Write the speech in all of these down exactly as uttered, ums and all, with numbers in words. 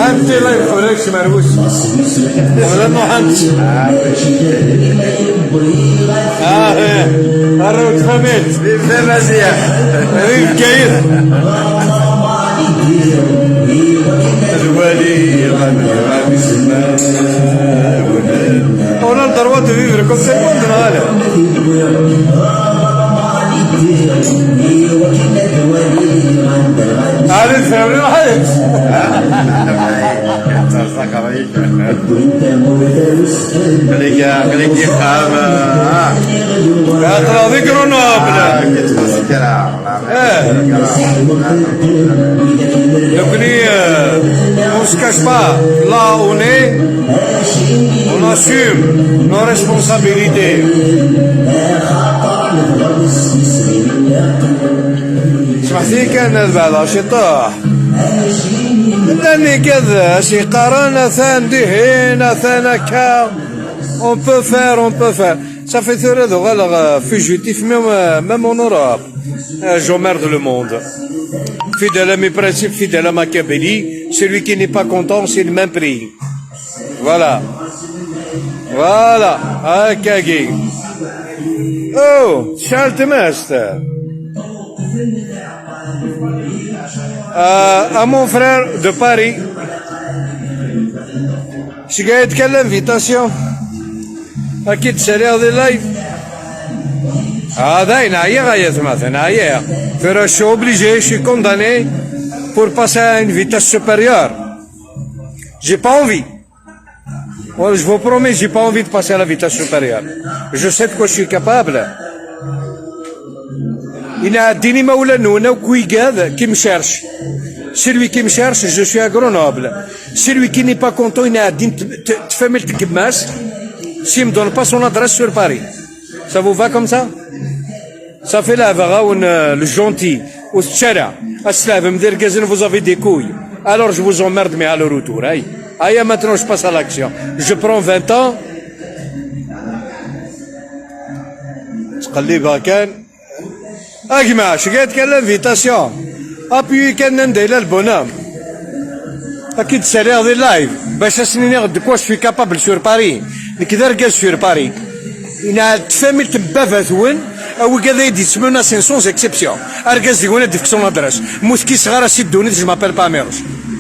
Anti la yebɣun ad kecmen ar wusu? Wala nruḥ ad nečč. Ah, eh. Arraw n tfamilt. Vive Maziɣ. Vive Bgayet. Lwali ɣer ɣer isemma. On a le droit de vivre comme tout le monde, neɣ ala? Allez, fermez la haine. Qliki, qliki, qam, ah. Aql-aɣ di Grenoble. Ah, qu'est-ce que c'est que là? Eh. Donc, ni, euh, on se cache pas. Là, on est, on assume nos responsabilités. Smeḥ-iyi kan ad beɛdeɣ ciṭuḥ. Llan igad as-yeqqaren atan dihin, atan akka. On peut faire, on peut faire. Ça fait tura ad uɣaleɣ, euh, fugitif, même, euh, même en Europe. Euh, j'emmerde le monde. Fidèle à mes principes, fidèle à ma Kabylie. Celui qui n'est pas content, c'est le même prix. Voilà. Voilà. Akkagi. Oh, tecɛel tmest. Euh, à mon frère de Paris. Seg ay d-kan l'invitation. Ad k-id-saliɣ di live. Ah, dayen, ɛyiɣ ay atmaten, ɛyiɣ. Tura, je suis obligé, je suis condamné pour passer à une vitesse supérieure. J'ai pas envie. Well, je vous promets, j'ai pas envie de passer à la vitesse supérieure. Je sais de quoi je suis capable. Ina ad d-inim imawlan-nwen akk wigad qui me cherchent. Celui qui me cherche, je suis à Grenoble. Celui qui n'est pas content, ina ad d-inim t-, t-, tfamilt n gma-s, s'il me donne pas son adresse sur Paris. Ça vous va comme ça? Ça fait la vaga, euh, le gentil. Ur tečči ara. Aslahbem d irgazen, vous avez des couilles. Alors je vous emmerde, mais à le retour. Aïe. Aïe, maintenant je passe à l'action. Je prends vingt ans. Ttqellibeɣ kan. A gma, cgayet kan l'invitation. Appuie kan anda yella le bonhomme. Ad k-id-saliɣ di live, bac ad sen-iniɣ de quoi je suis capable sur Paris. Nekk d argaz sur Paris. Ina tfamilt n baba-twen, a wigad ay d-yettmunasen sans exception. Argaz deg-wen ad d-ifk son adresse. Mu tekkiseɣ ara si ddunit, je m'appelle pas Amiruc.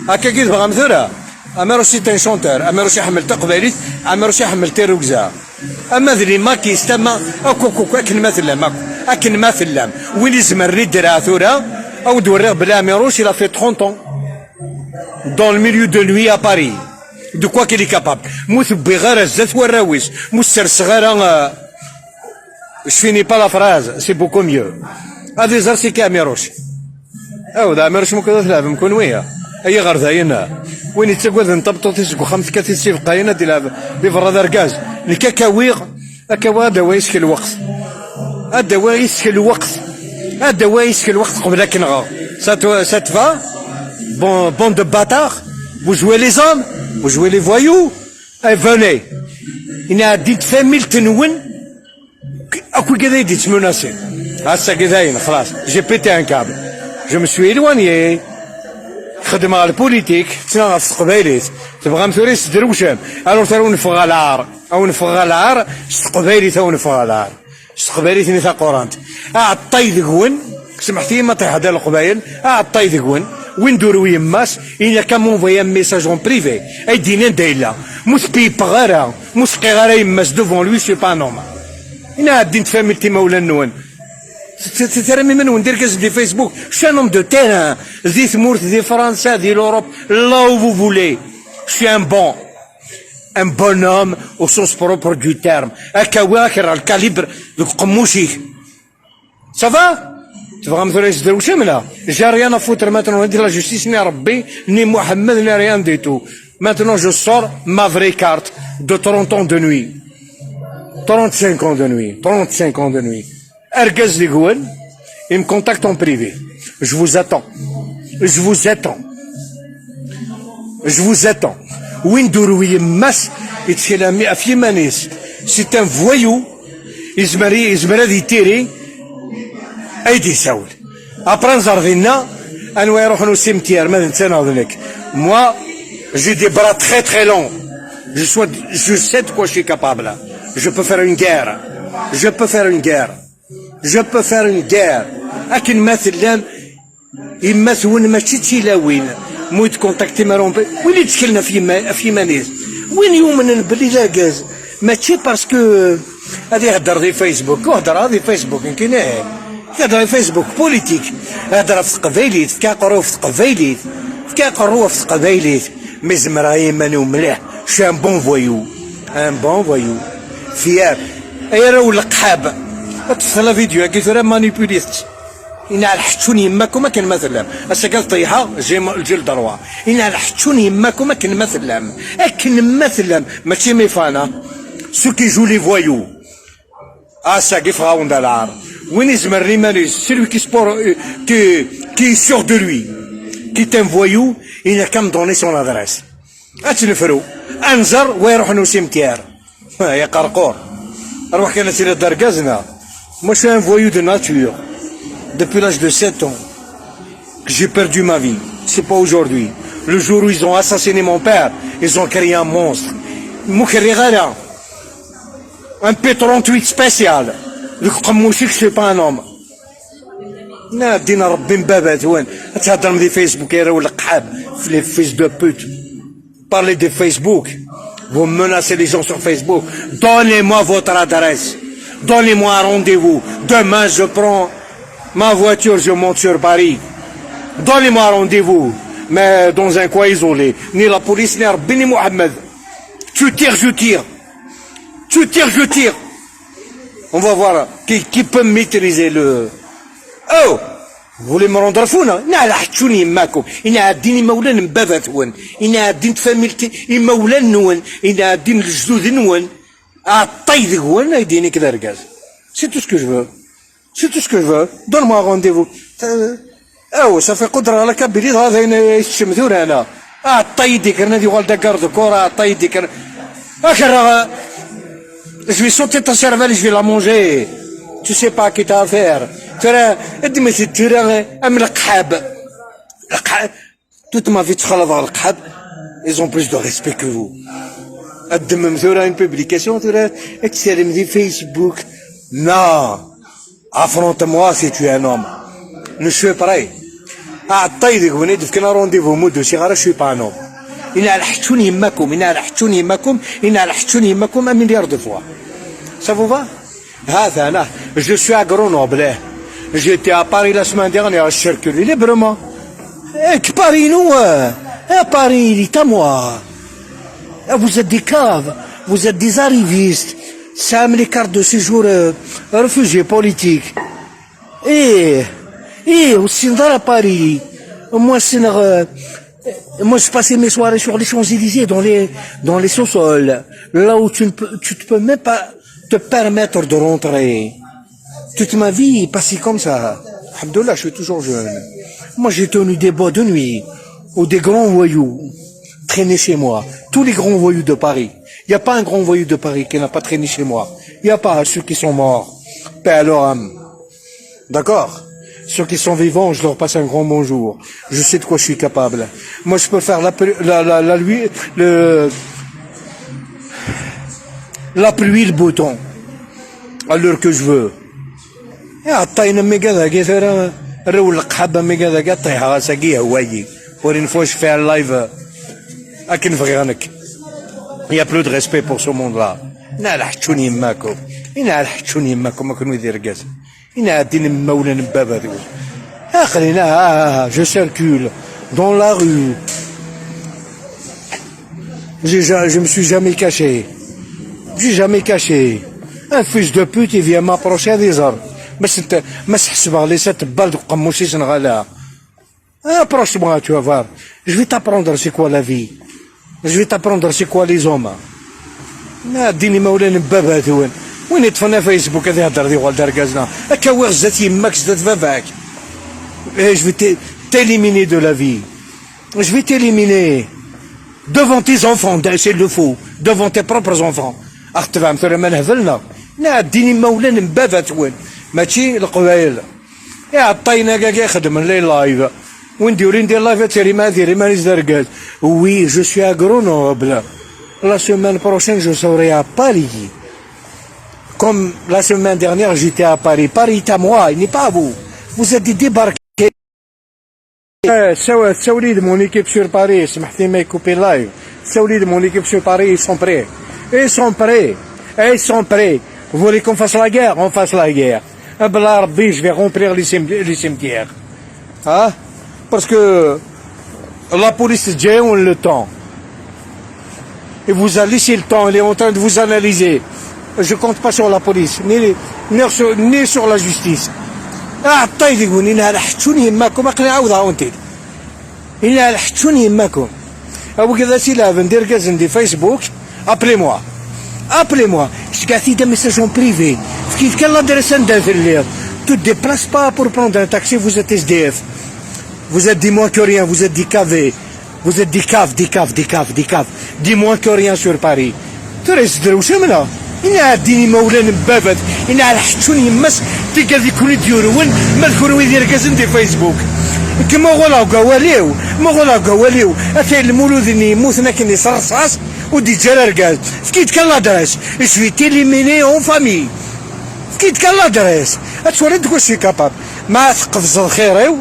Akkagi tebɣam tura? Amiruc c'est un chanteur. Amiruc iḥemmel taqbaylit, Amiruc iḥemmel tirrugza. Ama d les maquistes, ama akk, akk, akk, akken ma tellam, akk, akken ma tellam. Win izemren i ddreɛ tura, a wen-d-werriɣ belli Amiruc, il a fait trente ans dans le milieu de nuit à Paris. De quoi qu'il est capable. Mu tebbiɣ ara zdat warraw-is, mu sserseɣ ara, euh, je finis pas la phrase, c'est beaucoup mieux. Ad iẓer c'est qui Amiruc. Aw, d Amiruc mu kan ad tleɛbem kunwi. Ay iɣerdayen. Win yettaggaden tameṭṭut-is deg uxxam tekkat-it s ibeqqayen ad ilɛeb di berra d argaz. Nekk ad k-awiɣ, ad k-awiɣ ad d-awiɣ yis-k lweqt. Ad d-awiɣ yis-k lweqt. Ad d-awiɣ yis-k lweqt qbel ad k-nɣeɣ. Ça te, ça te va? Bon, bande de bâtards. Vous jouez les hommes, vous jouez les voyous. Eh, venez. Ina ɛeddint tamilt-nwen. Akk wigad ay d-yettmunasen. Ass-agi dayen, xlas, j'ai pété un câble. Je me suis éloigné. Xedmeɣ la politique, ttnaɣeɣ s teqbaylit. Tebɣam tura ad yi-tesdrewcem. Alors tura ad wen-ffɣeɣ ɣer lɛar. Ad wen-ffɣeɣ ɣer lɛar, s teqbaylit ad wen-ffɣeɣ ɣer lɛar. S teqbaylit-nni taqurant. Aɛeṭṭay deg-wen, semḥet-iyi ma ṭiḥeɣ-d a Leqbayel, aɛeṭṭay deg-wen, win d-ur yemma-s, ina ka m'envoyer un message en privé. Ay d-inan da yella. Mu tpiypeɣ ara, mu sqiɣ ara yemma-s devant lui, c'est pas normal. Ina ɛeddint tfamilt imawlan-nwen. T-, t-, t-, terram iman-nwen d irgazen di Facebook. Je suis un homme de terrain. Di tmurt, di Fransa, di l'Europe, là où vous voulez. Je suis un bon, un bon homme au sens propre du terme. Ad k-awiɣ, ad k-rreɣ le calibre deg uqemmuc-ik. Ça va? Tebɣam tura ad yi-tesdrewcem, neɣ? J'ai rien à foutre maintenant, ni de la justice, ni Rebbi, ni Mohamed, ni rien du tout. Maintenant, je sors ma vraie carte de trente ans de nuit. Trente-cinq ans de nuit. Trente-cinq ans de nuit. Argaz deg-wen, il me contacte en privé. Je vous attends. Je vous attends. Je vous attends. Win d-ur yemma-s, yettkel ɣef yiman-is. C'est un voyou. Yezmer, yezmer ad yettiri, ad yi-d-yessawel. Après, nẓer dinna anwa iruḥen au cimetière, ma d netta neɣ d nekk. Moi, j'ai des bras très très longs. Je, suis, je sais de quoi je suis capable. Je peux faire une guerre. Je peux faire une guerre. Je peux faire une guerre. Akken ma tellam, yemma-twen mačči d tilawin. Mu d contacté ma rompe, win yettkelen ɣef yima-, ɣef yiman-is. Win yumnen belli d argaz, mačči parce que ad ihedder di Facebook. Ur heddreɣ di Facebook, nekkini. Ad ihedder di Facebook politique. Ad ihedder ɣef teqbaylit, fka aqerru ɣef teqbaylit. Fka aqerru ɣef teqbaylit. Mi zemreɣ i yiman-iw mliḥ. Je suis un bon voyou. Un bon voyou. Fier. Ay arraw n leqḥab. Ad teṭṭfeḍ la vidéo-agi tura, manipulit-tt. Inɛel ḥeččun yemma-kum akken ma tellam. Ass-agi ad ṭeyyḥeɣ, j'ai le droit. Inɛel ḥeččun yemma-kum akken ma tellam. Akken ma tellam. Mačči mi fana. Ceux qui jouent les voyous. Ass-agi ffɣeɣ-awen-d lɛar. Win izemren iman-is, celui qui, sport, euh, qui, qui est sûr de lui, qui est un voyou, il n'a qu'à me donner son adresse. Ad tt-nefru. Ad nẓer wa iruḥen au cimetière. Ay aqerqur. Arwaḥ kan ad tiliḍ d argaz, neɣ? Moi, je suis un voyou de nature. Depuis l'âge de sept ans, que j'ai perdu ma vie. C'est pas aujourd'hui. Le jour où ils ont assassiné mon père, ils ont créé un monstre. Mukerriɣ ara. Un P trente-huit spécial. Deg uqemmuc-ik, c'est pas un homme. Na, ddin Rebbi n baba-twen. Ad theddrem di Facebook, ay arraw n leqḥab. Les fils de pute. Parlez de Facebook. Vous menacez les gens sur Facebook. Donnez-moi votre adresse. Donnez-moi un rendez-vous. Demain, je prends ma voiture, je monte sur Paris. Donnez-moi un rendez-vous. Mais dans un coin isolé. Ni la police, ni Rebbi, ni Mohamed. Tu tires, je tire. Tu tires, je tire. On va voir qui, qui peut maîtriser le. Oh, vous voulez me rendre fou, non? Inɛel ḥeččun yemma-kum, inɛel ddin imawlan n baba-twen, inɛel ddin tfamilt imawlan-nwen, inɛel ddin lejdud-nwen. Aɛeṭṭay deg-wen ay d-ini d argaz. C'est tout ce que je veux. C'est tout ce que je veux. Donne-moi rendez-vous. Euh, oh, ça fait qudra la Kabylie, dɣa d ayen ay teččem tura, ana. Aɛeṭṭay i d-ikkren ad yuɣal d agarde-corps, aɛeṭṭay i d-ikkren. Akerra, je vais sauter ta cervelle, je vais la manger. Tu sais pas qui t'as affaire. Tura, ddem-it tura, am leqḥab. Leqḥab. Toute ma vie ttxalaḍeɣ leqḥab, ils ont plus de respect que vous. Ad ddmem tura une publication, tura ad tt-terrem di Facebook. Non. Affronte-moi si tu es un homme. Je suis prêt. Aɛeṭṭay deg-wen i d-fkan rendez-vous, mu d-usiɣ ara, je suis pas un homme. Inɛel ḥeččun yemma-kum, inɛel ḥeččun yemma-kum, inɛel ḥeččun yemma-kum un milliard de fois. Ça vous va? Ha-t-an, ah, je suis à Grenoble, eh. J'étais à Paris la semaine dernière, je circule librement. Eh, que Paris, nous, euh, eh, Paris, il est à moi. Eh, vous êtes des caves, vous êtes des arrivistes. Ça, les cartes de séjour, euh, réfugiés politiques. Eh, eh, aussi, dans la Paris. Moi, c'est, euh, moi, je passais mes soirées sur les Champs-Élysées, dans les, dans les sous-sols, là où tu ne peux, tu ne peux même pas te permettre de rentrer. Toute ma vie est passée comme ça. Alhamdoulilah, je suis toujours jeune. Moi, j'ai tenu des boîtes de nuit où des grands voyous traînaient chez moi. Tous les grands voyous de Paris. Il n'y a pas un grand voyou de Paris qui n'a pas traîné chez moi. Il n'y a pas ceux qui sont morts. Paix à leur âme. D'accord? Ceux qui sont vivants, je leur passe un grand bonjour. Je sais de quoi je suis capable. Moi, je peux faire la, plu- la, la, la, lui, le, la pluie, le beau temps, à l'heure que je veux. Aɛeṭṭayen am wigad-agi tura, arraw n leqḥab am wigad-agi, ṭṭiḥeɣ ass-agi yehwa-yi. Pour une fois, je fais un live, euh, akken bɣiɣ nekk. Il y a plus de respect pour ce monde-là. Inɛel ḥeččun yemma-kum. Inɛel ḥeččun yemma-kum, a kunwi d irgazen. Inɛel ddin imawlan n baba-twen. Aql-in, ah, ah, ah, je circule dans la rue. J'ai ja- je me suis jamais caché. J'ai jamais caché. Un fils de pute, il vient m'approcher à des heures. Ma s-, ma s-ḥesbeɣ les sept balles deg uqemmuc-is neɣ ala. Approche-moi, tu vas voir. Je vais t'apprendre c'est quoi la vie. Je vais t'apprendre c'est quoi les hommes. Na, ddin imawlan n baba-twen. Win yeṭṭfen a Facebook ad ihedder di ɣel d argaz-na. Ad k-awiɣ zdat yemma-k, zdat baba-k. Et je vais t- t'éliminer de la vie. Je vais t'éliminer. Devant tes enfants, s'il le faut. Devant tes propres enfants. Ax tebɛem tura ma nhebel neɣ? Na, ddin imawlan n baba-twen. Mačči leqbayel. Iɛeṭṭayen-agi ixeddmen les lives. Win d-yurin di live ad tiri ma ad iri ma d argaz. Oui, je suis à Grenoble. La semaine prochaine, je serai à Paris. Comme la semaine dernière, j'étais à Paris. Paris est à moi, il n'est pas à vous. Vous êtes des débarqués. Eh, saw-, saw-, de mon équipe sur Paris, سمحتي ما يكوبي live. Saw-, de mon équipe sur Paris, ils sont prêts. Ils sont prêts. Eh, ils sont prêts. Vous voulez qu'on fasse la guerre ? On fasse la guerre. Eh ben là, Rabbi, je vais remplir les cim-, les cimetières. Hein ? Parce que la police, j'ai le temps. Il vous a laissé le temps, il est en train de vous analyser. Je compte pas sur la police, ni, ni sur, ni sur la justice. Ah, طيب، يقول لنا على حتشون يماكم، أقنع عاود عاونتي. إلا على حتشون يماكم. أو كذا سي لافن دير كازن دي فيسبوك. Appelez-moi. Appelez-moi. Je t'ai dit des messages en privé. Qui, quelle adresse anda telliḍ ? Tu te déplaces pas pour prendre un taxi, vous êtes S D F. Vous êtes des moins que rien, vous êtes des cavés. Vous êtes des caves, des caves, des caves, des caves. Des moins que rien sur Paris. Tura yessedrew camla. Ina ɛeddin imawlan n baba-t, ina lḥeččun yemma-s, tigad i ken-id-yurwen, ma d kunwi d irgazen di Facebook. Kem uɣaleɣ deg awal-iw, ma uɣaleɣ deg awal-iw, atay lmulud-nni yemmuten akken s rrṣaṣ, ur d-yeǧǧi ara argaz. Efk-iyi-d kan l'adresse, je vais t'éliminer en famille. Efk-iyi-d kan l'adresse, ad twaliḍ deg wacu i capable. Ma teqbzeḍ xir-iw,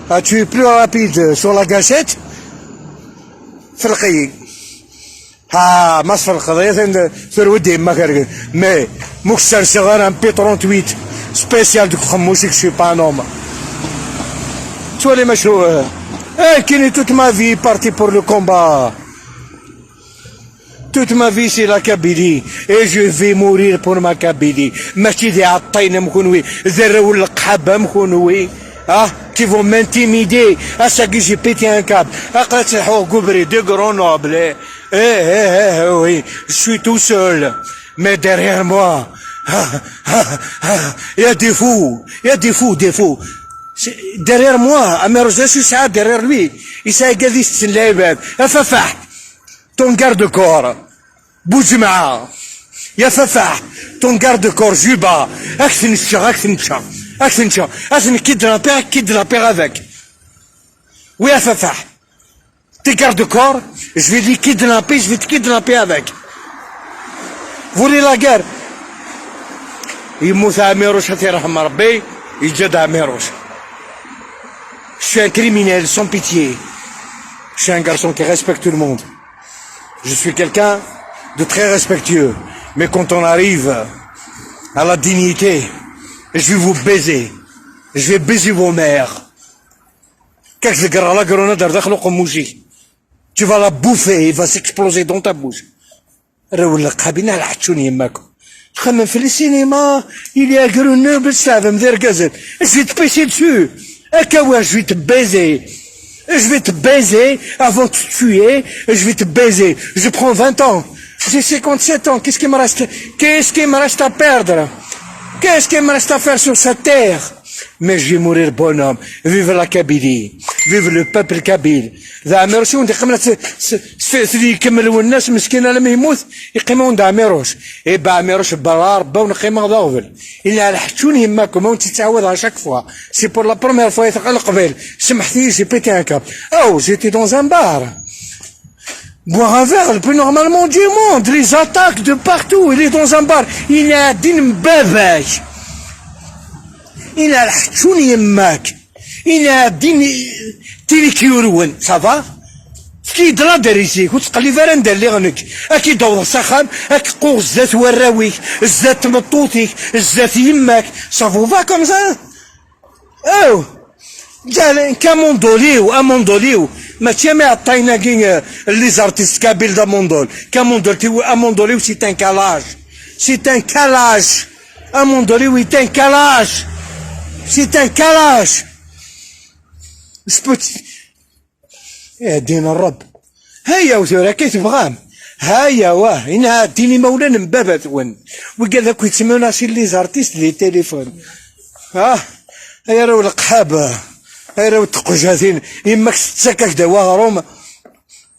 ah, tu es plus rapide sur la gâchette. Felqi. Ha, ma tfelqeḍ, ya ten-, terwid yemma-k argaz. Mais, ma ur k-serseɣ ara un P trente-huit spécial deg uqemmuc-ik, je suis pas un homme. Ttwali macu, eh, eh, kini toute ma vie parti pour le combat. Toute ma vie, c'est la Kabylie. Et je vais mourir pour ma Kabylie. Mačči d iɛeṭṭayen am kunwi, d arraw n leqḥab am kunwi. Ah, qui vont m'intimider. Ass-agi, j'ai pété un câble. Aql-aɣ ttleḥḥuɣ deg ubrid, de Grenoble. Eh, eh, eh, eh, oui, je suis tout seul. Mais derrière moi, ah, ah, ah, il y a des fous. Il y a des fous, des fous. C'est, derrière moi, Amirouche, je suis ça, derrière lui. Yesɛa igad i tetten lɛibad. Afafaḥ. Ton garde-corps, Boudjema, ya Fafaḥ, ton garde-corps, Juba, ad k-ten-ččeɣ, ad k-ten-ččeɣ, ad k-ten-ččeɣ, ad ten-kidnappiɣ, ad k-kidnappiɣ avec. Oui, ya Fafaḥ, tes gardes-corps, je vais les kidnapper, je vais te kidnapper avec. Vous voulez la guerre ? Yemmut Ɛmiruc, ad t-irḥem Rebbi, yeǧǧa-d Ɛmiruc. Je suis un criminel sans pitié. Je suis un garçon qui respecte tout le monde. Je suis quelqu'un de très respectueux. Mais quand on arrive à la dignité, je vais vous baiser. Je vais baiser vos mères. Kak ḍeggreɣ la grenade ar daxel uqemmuc-ik. Tu vas la bouffer, il va s'exploser dans ta bouche. Arraw n leqḥab, ina lḥeččun yemma-ken. Txemmem fell-i cinéma, il est à Grenoble, testeɛfam d irgazen. Je vais te pisser dessus. Akka wa, je vais te baiser. Je vais te baiser avant de te tuer. Je vais te baiser. Je prends vingt ans. J'ai cinquante-sept ans. Qu'est-ce qu'il me reste, qu'est-ce qu'il me reste à perdre ? Qu'est-ce qu'il me reste à faire sur cette terre ? Mais je vais mourir bonhomme. Vive la Kabylie. Vive le peuple kabyle. D Ɛmiruc i wen-d-iqqimen s-, s-, s-, s-, ikemmel wennas meskin alamma yemmut, yeqqim-awen-d Ɛmiruc. Iba Ɛmiruc, bala Rebbi ur neqqimeɣ d aɣbel. Il a lḥeččun yemma-kum, ur wen-tt-ttɛawadeɣ à chaque fois. C'est pour la première fois i teɣra Leqbayel. Semḥet-iyi, j'ai pété un câble. Oh, j'étais dans un bar. Boire un verre, le plus normalement du monde, les attaques de partout, il est dans un bar. Ina ɛeddin n baba-k. Ina lḥeččun yemma-k. Ina ɛeddin tin i k-yurwen. Ça va ? Efk-iyi-d l'adresse-ik, ur ttqellib ara anda lliɣ nekk. Ad k-id-awḍeɣ s axxam, ad k-qquɣ zdat warraw-ik, zdat tmeṭṭut-ik, zdat yemma-k. Ça vous va comme ça ? Oh ! Ǧal-, kamundol-iw, amundol-iw. Mačči am iɛeṭṭayen-agi, eh, les artistes kabyles d'amundol. Kamundol-iw, amundol-iw, c'est un calage. C'est un calage. Amundol-iw, c'est un calage. C'est un calage. Je peux t-, Eh, din Ṛebb. Haya, tura akka i tebɣam. Haya, wah, ina ɛeddin imawlan n baba-twen. Wigad akk yettmenacin les artistes di téléphone. Ah, ay arraw leqḥaba, ay arraw teqjatin, yemma-k tettak-ak-d awaɣrum,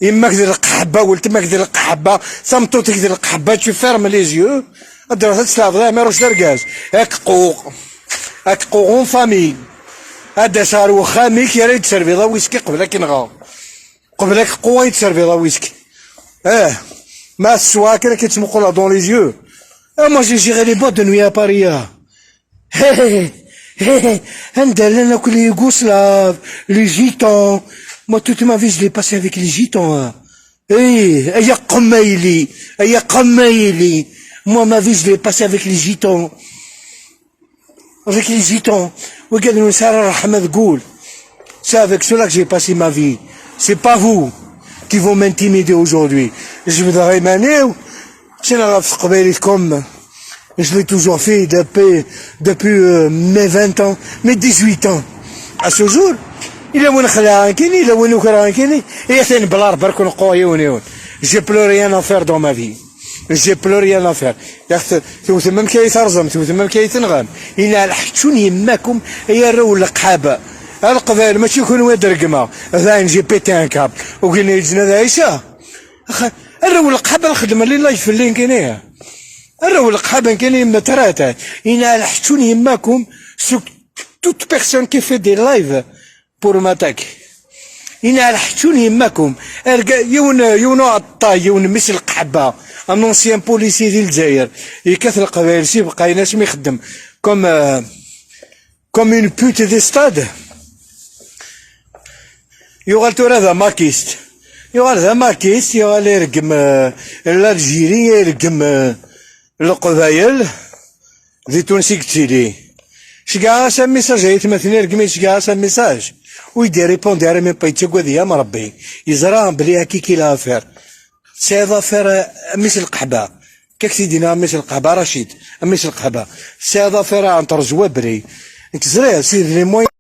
yemma-k d leqḥaba, weltma-k d leqḥaba, tameṭṭut-ik d leqḥaba, tu fermes les yeux, ad d-truḥ ad tleɛbeḍ Ɛmiruc d argaz. Ak quq, ak quq en famille. Ad d-as ɣer wexxam-ik ara yi-d-terbiḍ awiski qbel ad k-nɣeɣ. Qbel ad k-qquwa yi-d-terbiḍ awiski. Eh, ma teswa akken ad k-ttmuquleɣ dans les yeux. Ah, moi, j'ai géré les boîtes de nuit à Paris, ah. Anda llan akk les Yougoslaves, les Gitans. Moi, toute ma vie, je l'ai passé avec les Gitans, ah. Eh, ay aqmayli, ay aqmayli. Moi, ma vie, je l'ai passé avec les Gitans. Avec les Gitans. Wigad ur nesɛi ara ṛṛeḥma deg wul. C'est avec cela que j'ai passé ma vie. C'est pas vous qui vont m'intimider aujourd'hui. Jebdeɣ iman-iw, ttnaɣ ɣef teqbaylit comme je l'ai toujours fait depuis, depuis, euh, mes vingt ans, mes dix-huit ans. À ce jour, yella win xelɛeɣ nekkini, yella win ukreɣ nekkini, i atan bla Rebbi ara ken-qquɣ yiwen yiwen. J'ai plus rien à faire dans ma vie. J'ai plus rien à faire. Yax, tewtem amek ay terẓem, tewtem amek ay tenɣem. Inɛel ḥeččun yemmakum ay arraw n leqḥab. A Leqbayel, mačči kunwi ad regmeɣ. Dayen, j'ai pété un câble. Ugin yeǧǧen ad ɛiceɣ. Ax, arraw n leqḥab ad xedmen lillahi fell-i nekkini. Arraw n leqḥab nekkini, yemma tarata. Inɛel ḥeččun yemmakum, seg toute personne qui fait des lives pour m'attaquer. Inɛel ḥeččun yemmakum. Arga, yiwen, yiwen uɛeṭṭay, yiwen mmi-s n leqḥaba, un ancien policier di Lezzayer, yekkat Leqbayel s ibeqqayen asmi ixeddem comme, euh, comme une pute des stades. Yuɣal tura d amakist. Yuɣal d amakist, yuɣal ireggem, euh, l'Algérie, ireggem, euh, Leqbayel. Di Tunes i yettili. Ceggeɛ-as amisaj a yetmaten irgem, ceggeɛ-as amisaj. Ur yi-d-irripondi ara, mi yettagad-iyi am Rebbi. Yeẓra belli hakiki la affaire. Tesɛiḍ affaire a, a mmi-s n leqḥba. Kak t-id-yenna a mmi-s n leqḥba, Racid, a mmi-s n leqḥba. Tesɛiḍ affaire entre zwa bri. Nekk ẓriɣ, c'est les moyens.